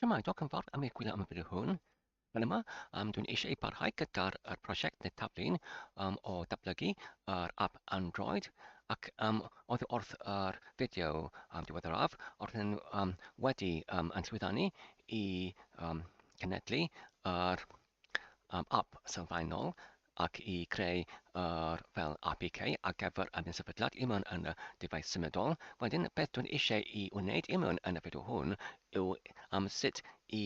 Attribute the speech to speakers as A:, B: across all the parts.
A: Shwmae, diolch yn fawr am eich gwylio am y fideo hwn. Fan yma, dwi'n eisiau parhau gyda'r er prosiect neu taflun o datblygu yr app Android ac oddi wrth yr fideo diweddaraf, oedd yn wedi yn llwyddiannu i cenedlu yr app sylfaenol ac i creu yr fel APK ar gyfer y sefydliad i mewn yn y dyfais symudol. Wedyn, beth dwi'n eisiau i wneud i mewn yn y fideo hwn yw am sut i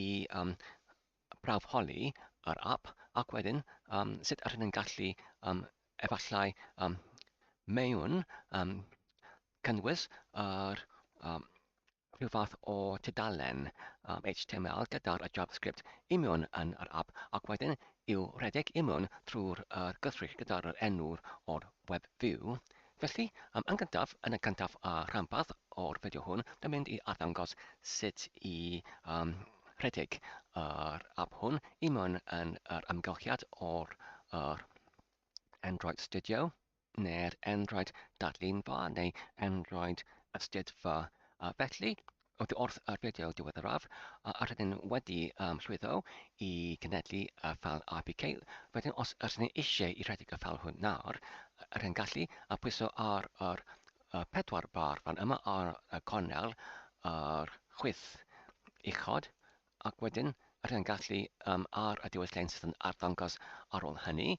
A: prawf holi yr app ac wedyn sut ydyn ni'n gallu efallai mewn cynnwys yr rhyw fath o tudalen HTML gyda'r JavaScript i mewn yn yr app ac wedyn i'w rhedeg i mewn trwy'r gythrych gyda'r enw o'r WebView. Felly, yn gyntaf, yn y cyntaf a rhanbarth o'r fideo hwn, dwi'n mynd i arddangos sut i rhedeg yr app hwn i mewn yn yr amgylchiad o'r yr Android Studio. Neu'r Android darlunfa neu Android astudifa. Felly, oddi wrth yr fideo diweddaraf, rydyn wedi llwyddo i gynhedlu y ffeil APK. Wedyn, os ydyn ni eisiau i rhedeg y ffeil hwn nawr, rydyn gallu pwyso ar yr pedwar bar fan yma ar y cornel yr chwith uchod, ac wedyn rydyn gallu ar y dewis len sydd yn arddangos ar ôl hynny,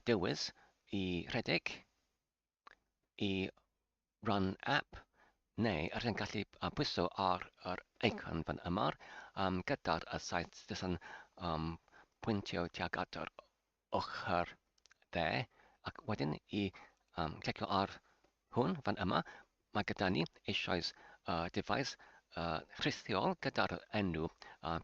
A: dewis i rhedeg i Run App, neu rydyn gallu pwyso ar yr eicon fan yma gyda'r saeth sydd yn pwyntio tuag at yr ochr dde, ac wedyn i clicio ar hwn fan yma, mae gyda ni eisoes dyfais rhithiol gyda'r enw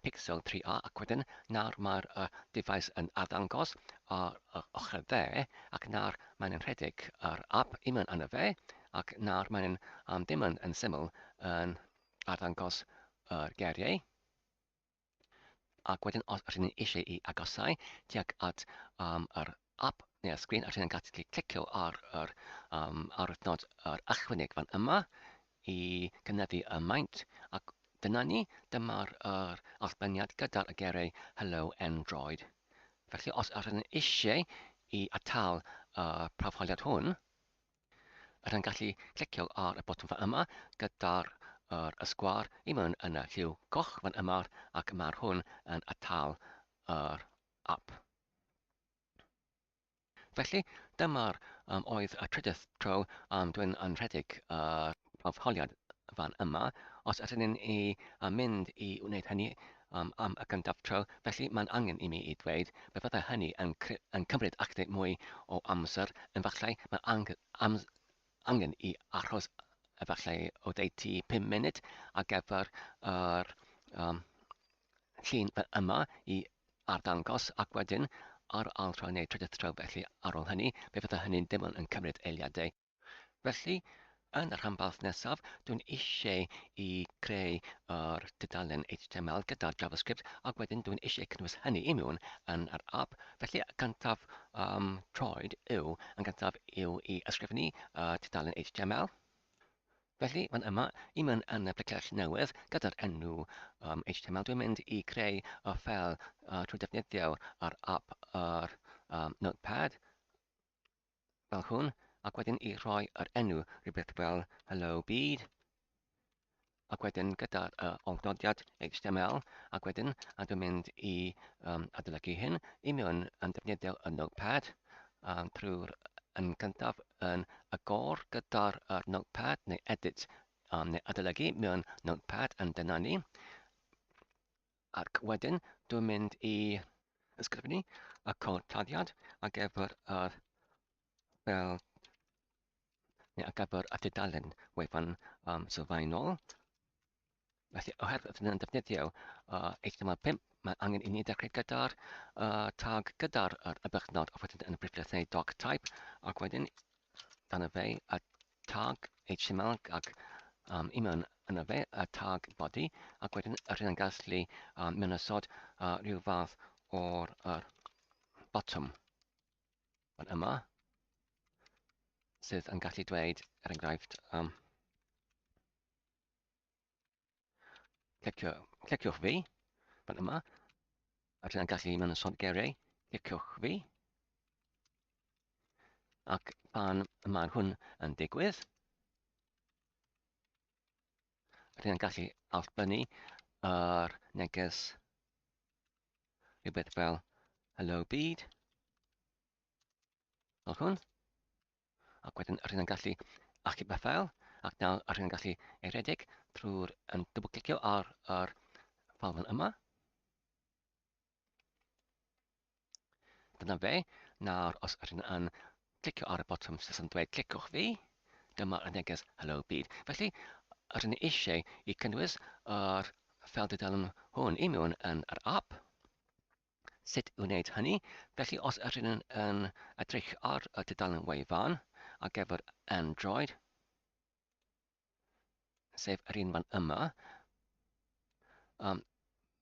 A: Pixel 3a ac wedyn nawr mae'r dyfais yn arddangos ar yr ochr dde ac nawr mae'n yn rhedeg yr app i mewn yno fe ac nawr mae'n dim yn, yn syml yn arddangos yr geiriau. Ac wedyn os ydyn ni eisiau i agosau tuag at yr app neu'r sgrin, ydyn ni'n gallu clicio ar yr arwyddnod yr ychwaneg fan yma i gynyddu y maint. Ac dyna ni, dyma'r yr allbyniad gyda'r geiriau Hello Android. Felly os ydyn ni eisiau i atal y prawfholiad hwn, Rydyn gallu clicio ar y botwm fan yma gyda'r yr ysgwâr i mewn yn y lliw coch fan yma ac mae'r hwn yn atal yr app. Felly, dyma'r oedd y trydydd tro dwi'n yn rhedeg y prawfholiad fan yma. Os ydyn ni'n i mynd i wneud hynny am y cyntaf tro, felly mae'n angen i mi i ddweud, fe fyddai hynny yn, yn cymryd ychydig mwy o amser, efallai mae ang, angen i aros efallai oddeutu 5 munud ar gyfer yr llun yma i arddangos ac wedyn ar ail tro neu trydydd tro felly ar ôl hynny fe fyddai hynny'n dim ond yn cymryd eiliadau. Felly, yn y rhanbarth nesaf, dwi'n eisiau i greu yr tudalen HTML gyda JavaScript ac wedyn dwi'n eisiau cynnwys hynny i mewn yn yr app. Felly, y cyntaf troed yw, yn gyntaf yw i ysgrifennu y tudalen HTML. Felly, fan yma, i mewn yn y plicell newydd gyda'r enw HTML, dwi'n mynd i creu y ffeil trwy defnyddio yr app yr Notepad fel hwn, ac wedyn i rhoi yr enw rhywbeth fel Hello Byd, ac wedyn gyda'r ôl-nodiad HTML, ac wedyn a dwi'n mynd i adolygu hyn i mewn yn defnyddio y Notepad trwy'r yn gyntaf yn agor gyda'r Notepad neu Edit neu adolygu mewn Notepad yn dyna ni. Ac wedyn dwi'n mynd i ysgrifennu y cod taddiad ar gyfer yr fel neu ar gyfer y tudalen wefan sylfaenol. Felly, oherwydd ydyn ni'n defnyddio HTML5, mae angen i ni ddechrau gyda'r tag gyda'r yr ybychnod a wedyn yn y brifddinas neu doc type, ac wedyn dan y fe y tag HTML ac i mewn yna fe y tag body ac wedyn yr hyn yn gallu mynychod rhyw fath o'r yr botwm fan yma sydd yn gallu dweud er enghraifft clicio, cliciwch fi. fan yma. A rydyn gallu mewn yn sôn geiriau, cliciwch fi. Ac pan mae hwn yn digwydd, rydyn gallu allbynnu yr neges rhywbeth fel hello byd, fel hwn. Ac wedyn rydyn yn gallu achub y ffael, ac nawr rydyn yn gallu ei redeg trwy'r yn dwbl clicio ar yr ffeil fan yma. Dyna fe. Nawr os rydyn yn clicio ar y botwm sydd yn dweud cliciwch fi, dyma'r neges Hello Byd. Felly, rydyn ni eisiau i cynnwys yr ffeil dudalen hwn i mewn yn yr app. Sut i wneud hynny? Felly os ydyn yn, yn edrych ar y tudalen wefan ar gyfer Android, sef yr un fan yma,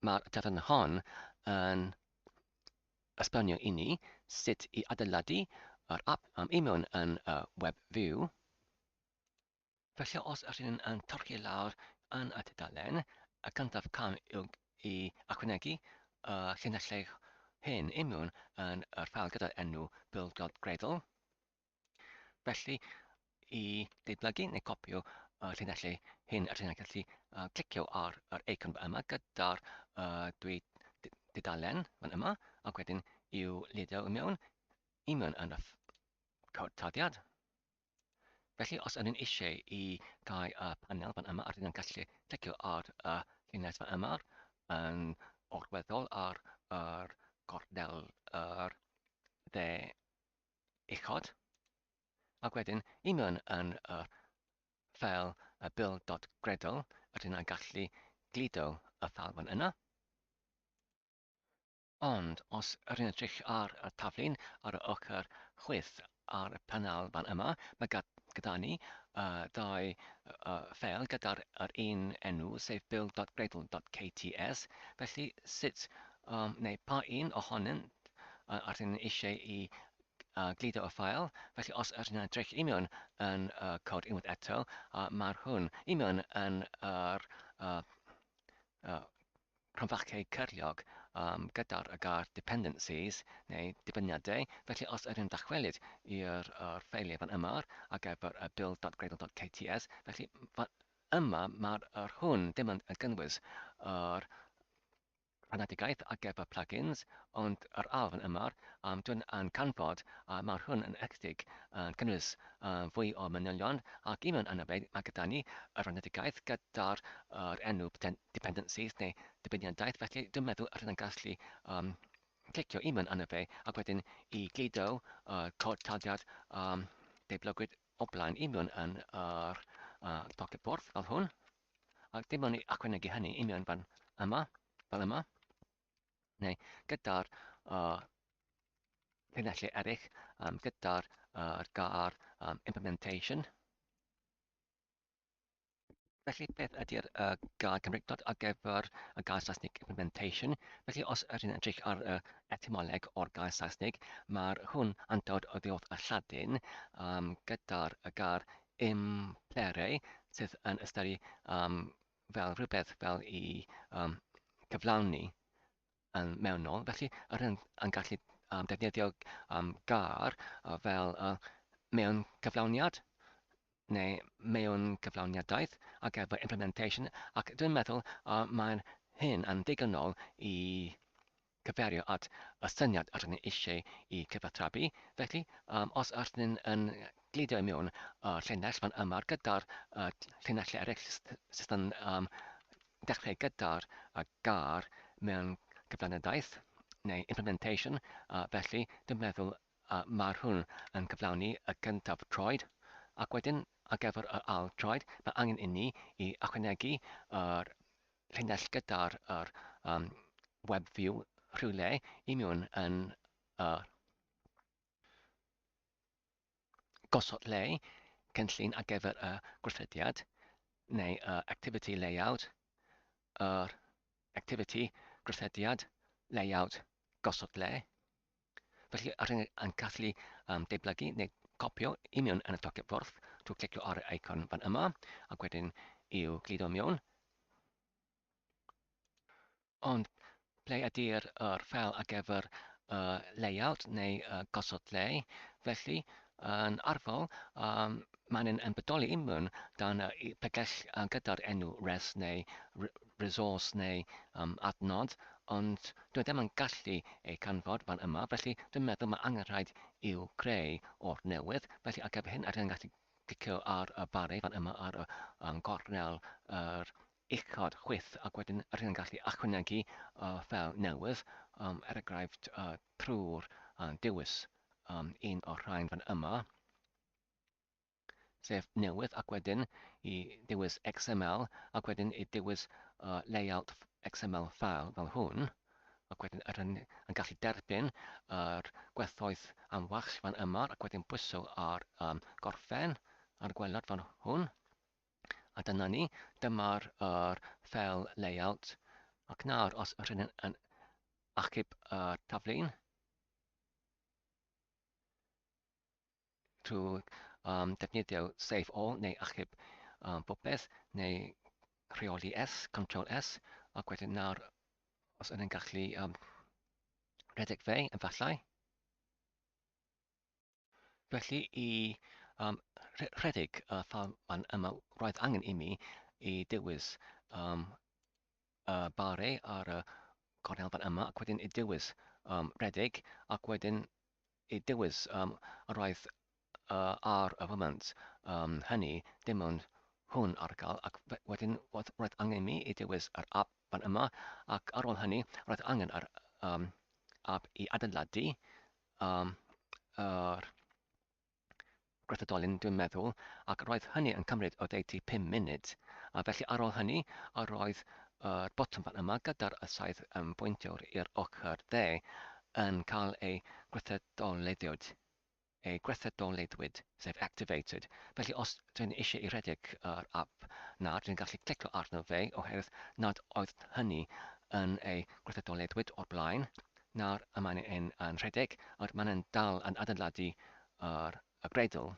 A: mae'r tudalen hon yn esbonio i ni sut i adeiladu yr app i mewn yn y web view. Felly os ydyn yn torchi lawr yn y tudalen, y cyntaf cam yw i ychwanegu y llinellau hyn i mewn yn yr ffeil gyda'r enw build.gradle. Felly, i ddatblygu neu copio y llinellau hyn, rydyn ni'n gallu clicio ar yr eicon yma gyda'r dwy dudalen fan yma, ac wedyn i'w ludo i mewn, i mewn yn y cod tarddiad. Felly, os ydyn eisiau i gau y panel fan yma, rydyn yn gallu clicio ar y llinell fan yma yn orweddol ar yr gornel yr dde uchod. Ac wedyn, i mewn yn y ffeil y build.gradle, rydyn yn gallu gludo y ffeil fan yna. Ond os yr yn edrych ar y taflun ar y ochr chwith ar y panel fan yma, mae gyda ni ddau ffeil gyda'r yr un enw, sef build.gradle.kts. Felly sut um, neu pa un ohonynt ydyn ni eisiau i gludo y ffael. Felly os ydyn ni'n edrych i mewn yn y cod unwaith eto, mae'r hwn i mewn yn yr cromfachau cyrliog gyda'r y gair dependencies neu dibyniadau, felly os ydyn dychwelyd i'r yr ffeiliau fan yma ar gyfer y build.gradle.kts, felly fan yma mae'r yr hwn dim ond yn gynnwys yr rhanedigaeth ar gyfer plugins, ond yr ail fan yma, dwi'n yn canfod a mae'r hwn yn ychydig yn cynnwys fwy o manylion, ac i mewn yn y mae gyda ni y rhanedigaeth gyda'r yr enw dependencies neu dibyniadaeth, felly dwi'n meddwl yr yn gallu clicio i mewn arno fe ac wedyn i gludo y cod taliad deblygwyd o blaen i mewn yn yr tocyn porth fel hwn. Ac dim ond i ychwanegu hynny i mewn fan yma, fel yma, neu gyda'r llinellau eraill, gyda'r gair implementation. Felly, beth ydy'r gair Cymreictod ar gyfer y gair Saesneg implementation? Felly, os ydyn ni'n edrych ar y etymoleg o'r gair Saesneg, mae'r hwn yn dod oddi wrth y Lladin gyda'r y gair implere, sydd yn ystyru fel rhywbeth fel i cyflawni yn mewnol. Felly, yr yn gallu defnyddio gair fel mewn cyflawniad neu mewn cyflawniadaeth ar gyfer implementation, ac dwi'n meddwl mae'n hyn yn ddigonol i cyfeirio at y syniad rydyn ni eisiau i cyfathrebu. Felly, os ydyn ni'n yn gludo i mewn y llinell fan yma gyda'r llinellau eraill sydd yn dechrau gyda'r gair mewn cyflawniadaeth neu implementation, felly dwi'n meddwl a mae'r hwn yn cyflawni y cyntaf troed, ac wedyn ar gyfer yr ail troed mae angen i ni i ychwanegu yr llinell gyda'r yr web view rhywle i mewn yn y gosod le cynllun ar gyfer y gweithrediad neu y activity layout, yr activity gweithrediad layout gosod le. Felly, ar yn gallu deblygu neu copio i mewn yn y tocyn ffordd trwy clicio ar yr icon fan yma ac wedyn i'w gludo mewn. Ond Ble ydy'r yr ffeil ar gyfer y layout neu y gosod lle? Felly, yn arferol, mae'n yn bodoli mewn dan y pregell gyda'r enw res neu resource neu adnod, ond dwi ddim yn gallu ei canfod fan yma, felly dwi'n meddwl mae angen rhaid i'w greu o'r newydd. Felly ar gyfer hyn, rydyn gallu clicio ar y barau fan yma ar y gornel yr uchod chwith ac wedyn rydyn yn gallu ychwanegu ffeil newydd, er enghraifft trwy'r dewis un o'r rhain fan yma, sef newydd, ac wedyn i dewis XML ac wedyn i dewis layout XML file fel hwn, ac wedyn rydyn yn gallu derbyn yr gwerthoedd am wall fan yma ac wedyn pwyso ar gorffen ar gwaelod fan hwn. A dyna ni, dyma'r yr ffeil layout. Ac nawr, os ydyn yn, yn achub y taflun trwy defnyddio Save All neu achub popeth neu rheoli S, Control S, ac wedyn nawr os ydyn gallu rhedeg fe, efallai. Felly i rhedeg y ffeil fan yma, roedd angen i mi i dewis y bare ar y cornel fan yma, ac wedyn i dewis rhedeg, ac wedyn i dewis roedd ar y foment hynny dim ond hwn ar gael, ac wedyn roedd angen i mi i dewis yr app fan yma, ac ar ôl hynny roedd angen yr app i adeiladu yr gwerthadolyn, dwi'n meddwl, ac roedd hynny yn cymryd oddeutu 5 munud. A felly ar ôl hynny, a roedd yr botwm fan yma gyda'r y saeth yn bwyntio i'r ochr dde yn cael ei gwerthadoleddwyd, ei gwerthadoleddwyd, sef activated. Felly os dwi'n eisiau i redeg yr app na, dwi'n gallu clicio arno fe oherwydd nad oedd hynny yn ei gwerthadoleddwyd o'r blaen. Nawr y mae'n yn, yn rhedeg, ond mae'n yn dal yn adeiladu yr, y greidl.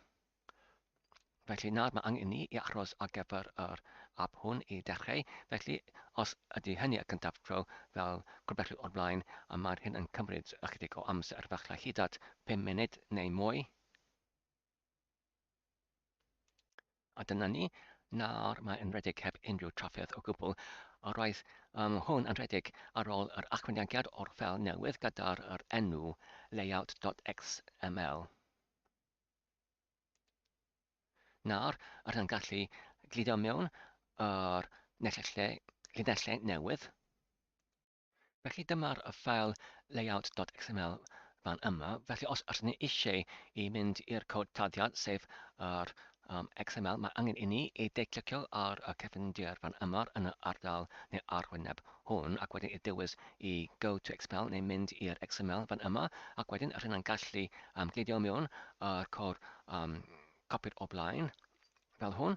A: Felly nawr mae angen i ni i aros ar gyfer yr app hwn i dechrau. Felly os ydy hynny y cyntaf tro fel crybellu o'r blaen, a mae'r hyn yn cymryd ychydig o amser, efallai hyd at 5 munud neu mwy. A dyna ni, nawr mae yn rhedeg heb unrhyw trafferth o gwbl. A roedd hwn yn rhedeg ar ôl yr ychwanegiad o'r ffeil newydd gyda'r yr enw layout.xml. Nawr, rydyn yn gallu gludo mewn yr llinellau newydd. Felly dyma'r ffeil layout.xml fan yma. Felly os ydyn ni eisiau i mynd i'r cod tarddiad, sef yr XML, mae angen i ni i de-clicio ar y cefndir fan yma yn y ardal neu arwyneb hwn, ac wedyn i dewis i go to XML neu mynd i'r XML fan yma, ac wedyn rydyn ni'n gallu gludio mewn yr cod copi'r o blaen fel hwn.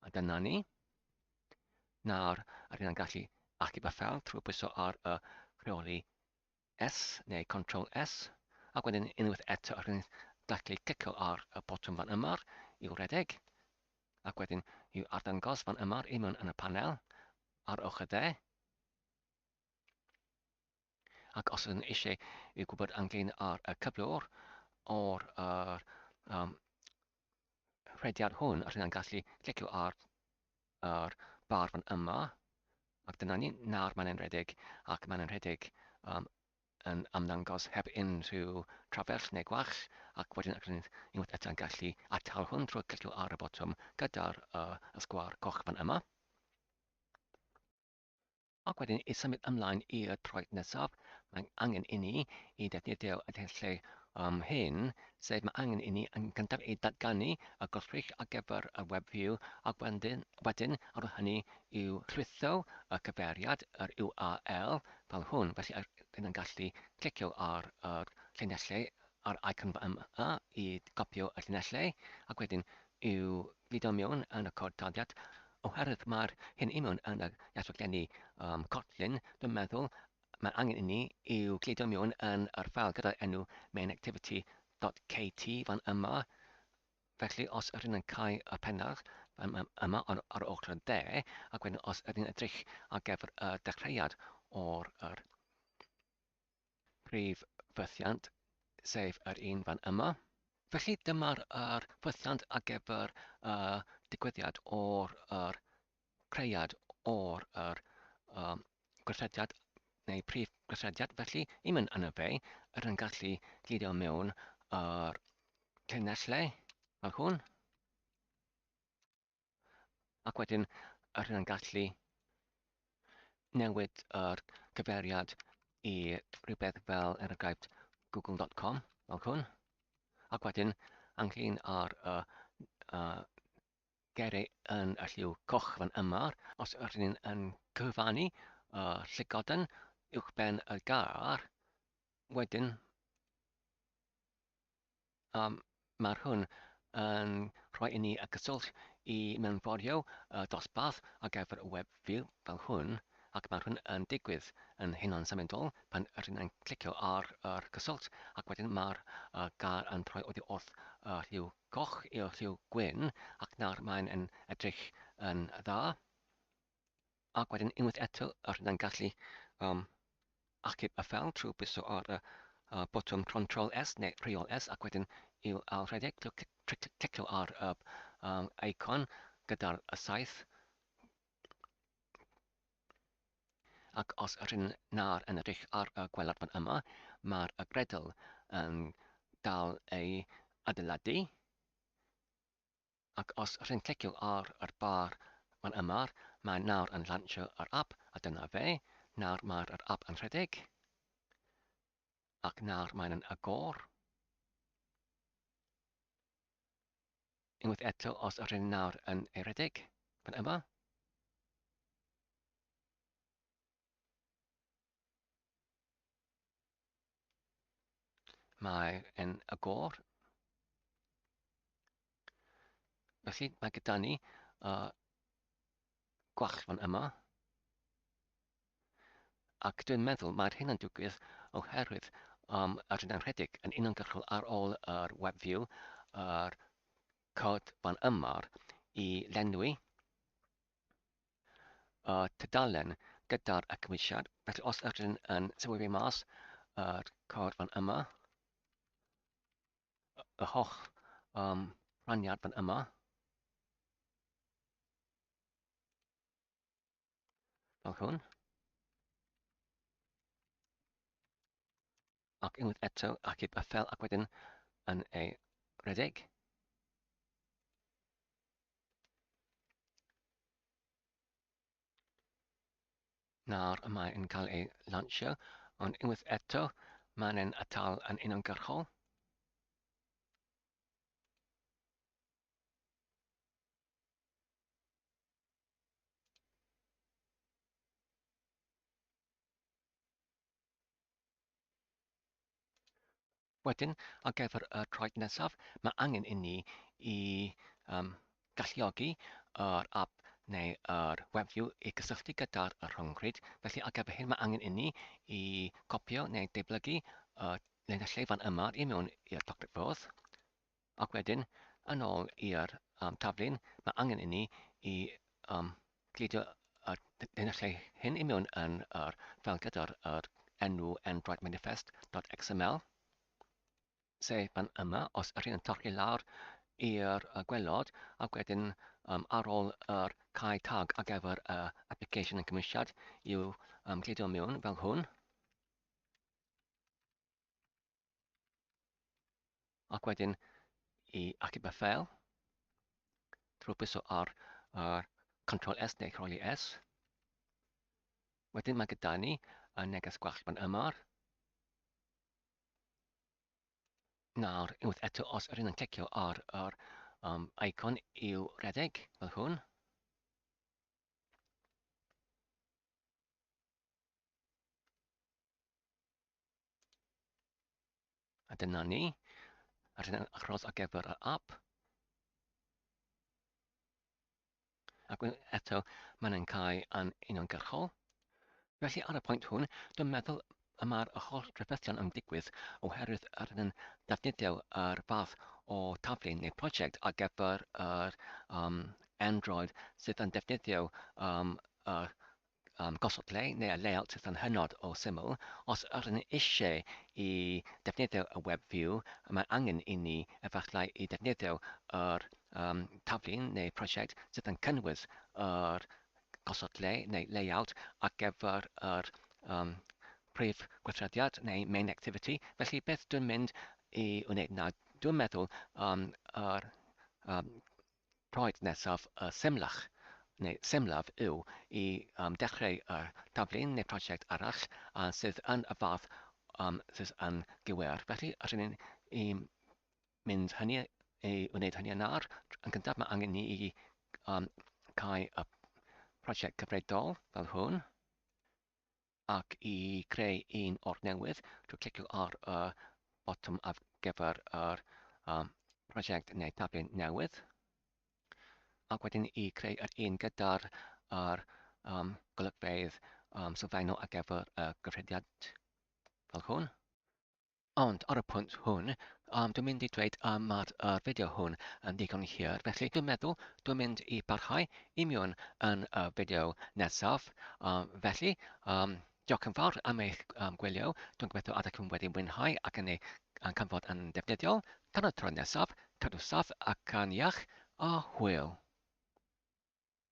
A: A dyna ni. Nawr, rydyn ni'n gallu achub y ffeil trwy bwyso ar y rheoli S neu Ctrl S, ac wedyn unwaith eto rydyn ni'n gallu clicio ar y botwm fan yma i'w redeg, ac wedyn i'w arddangos fan yma i mewn yn y panel ar ochr dde. Ac os ydyn eisiau i gwybod ynglyn â'r y cyflwr o'r yr, rhediad hwn, rydyn ni'n gallu clicio ar yr bar fan yma, ac dyna ni, nawr mae'n rhedeg, ac mae'n rhedeg yn ymddangos heb unrhyw trafferth neu gwall, ac wedyn rydyn ni unwaith eto'n gallu atal hwn trwy clicio ar y botwm gyda'r y sgwâr coch fan yma. Ac wedyn i symud ymlaen i'r troed nesaf, mae angen i ni i ddefnyddio y lle hyn, sef mae angen i ni yn gyntaf i datganu y gwrthrych ar gyfer y WebView ac wedyn, wedyn ar ôl hynny i'w llwytho y cyfeiriad, yr URL, fel hwn. Felly rydyn yn gallu clicio ar yr llinellau a'r icon yma i gopio y llinellau ac wedyn i'w gludo mewn yn y cod tarddiad. Oherwydd mae'r hyn i mewn yn y iaith raglenni Kotlin, dwi'n meddwl mae angen i ni i'w gludo mewn yn yr ffeil gyda'r enw mainActivity.kt fan yma. Felly os ydyn yn cau y pennawd yma ar, ar ochr y dde, ac wedyn os ydyn edrych ar gyfer y dechreuad o'r yr prif ffythiant, sef yr un fan yma. Felly dyma'r yr ffythiant ar gyfer y digwyddiad o'r yr creuad o'r yr um, gweithrediad neu prif gweithrediad. Felly, i mynd yn y fe, yr yn gallu gludo mewn yr llinellau fel hwn. Ac wedyn yr yn gallu newid yr cyfeiriad i rhywbeth fel er enghraifft google.com fel hwn. Ac wedyn ynglyn â'r uh, uh, geiriau yn y lliw coch fan yma, os ydyn ni'n yn cyfannu y llygoden uwchben y gar, wedyn um, mae'r hwn yn rhoi i ni y cyswllt i mewnforio y dosbarth ar gyfer y web view fel hwn, ac mae'r hwn yn digwydd yn hunan symudol pan ydyn ni'n clicio ar yr cyswllt, ac wedyn mae'r gar yn troi oddi wrth y lliw coch i'r lliw gwyn ac nawr mae'n yn edrych yn dda. Ac wedyn unwaith eto yr yna'n gallu um, achub y ffel trwy bwyso ar y botwm Ctrl S neu Rheol S ac wedyn i'w ailrhedeg trwy clicio ar y icon gyda'r saeth. Ac os rŷn nawr yn edrych ar y gwaelod fan yma, mae'r gredl yn dal ei adeiladu. Ac os rŷn clicio ar yr bar fan yma, mae nawr yn lansio yr app, a dyna fe. Nawr mae'r app yn rhedeg. Ac nawr mae'n yn agor. Unwaith eto, os rŷn nawr yn ei redeg fan yma, Mae yn agor. Felly mae gyda ni gwall fan yma. Ac dwi'n meddwl mae'r hyn yn digwydd oherwydd yr hyn rhedeg yn uniongyrchol ar ôl yr web view, yr cod fan yma i lenwi y tudalen gyda'r cymhwysiad. Felly os ydyn yn sylwi mas yr cod fan yma, y holl um, rhaniad fan yma, fel hwn, ac unwaith eto achub y ffel ac wedyn yn ei redeg. Nawr y mae yn cael ei lansio, ond unwaith eto mae'n yn atal yn uniongyrchol. Wedyn, ar gyfer y troed nesaf, mae angen i ni i um, galluogi yr app neu yr WebView i gysylltu gyda'r rhyngrwyd. Felly ar gyfer hyn mae angen i ni i copio neu deblygu y linellau fan yma i mewn i'r tocyn ffwrdd. Ac wedyn, yn ôl i'r um, taflun, mae angen i ni i um, gludo y linellau hyn i mewn yn yr ffeil gyda'r yr enw androidmanifest.xml, sef fan yma, os ydych chi'n torri lawr i'r gwelod, ac wedyn um, ar ôl yr cau tag ar gyfer y application yn cymwysiad i'w um, gludo mewn fel hwn. Ac wedyn i achub y ffeil trwy bwyso ar yr Ctrl S neu Rholi S. Wedyn mae gyda ni y neges gwall fan yma. Nawr, unwaith eto, os ydyn yn clicio ar yr um, icon i'w redeg fel hwn, A dyna ni. A dyna'n achos ar gyfer yr app. Ac eto, mae'n yn cael yn uniongyrchol. Felly ar y pwynt hwn, dwi'n meddwl y mae'r holl drafferthion yn digwydd oherwydd yr yn defnyddio yr fath o taflu neu prosiect ar gyfer yr um, Android sydd yn defnyddio um, yr um, gosod le neu y layout sydd yn hynod o syml. Os ydyn ni eisiau i defnyddio y web view, mae angen i ni efallai i defnyddio yr um, taflun neu prosiect sydd yn cynnwys yr gosod le neu layout ar gyfer yr um, prif gweithrediad neu main activity. Felly beth dwi'n mynd i wneud na, dwi'n meddwl um, yr um, troed nesaf y symlach neu symlaf yw i um, dechrau y taflun neu prosiect arall uh, sydd yn y fath um, sydd yn gywir. Felly, rydyn ni'n i mynd hynny i wneud hynny yn nawr. Yn gyntaf, mae angen ni i um, cael y prosiect cyfredol fel hwn ac i creu un o'r newydd drwy clicio ar y botwm ar gyfer yr um, prosiect neu taflen newydd ac wedyn i creu yr un gyda'r yr, um, golygfeydd um, sylfaenol ar gyfer y gyfrediad fel hwn. Ond ar y pwynt hwn, um, dwi'n mynd i dweud um, mae'r uh, fideo hwn yn ddigon hir, felly dwi'n meddwl dwi'n mynd i barhau i mewn yn y fideo nesaf. Um, felly, um, diolch yn fawr am eich um, gwylio. Dwi'n gobeithio ydych chi'n wedi mwynhau ac yn ei canfod yn defnyddiol. Tan y tro nesaf, cadw saff ac yn iach, a hwyl.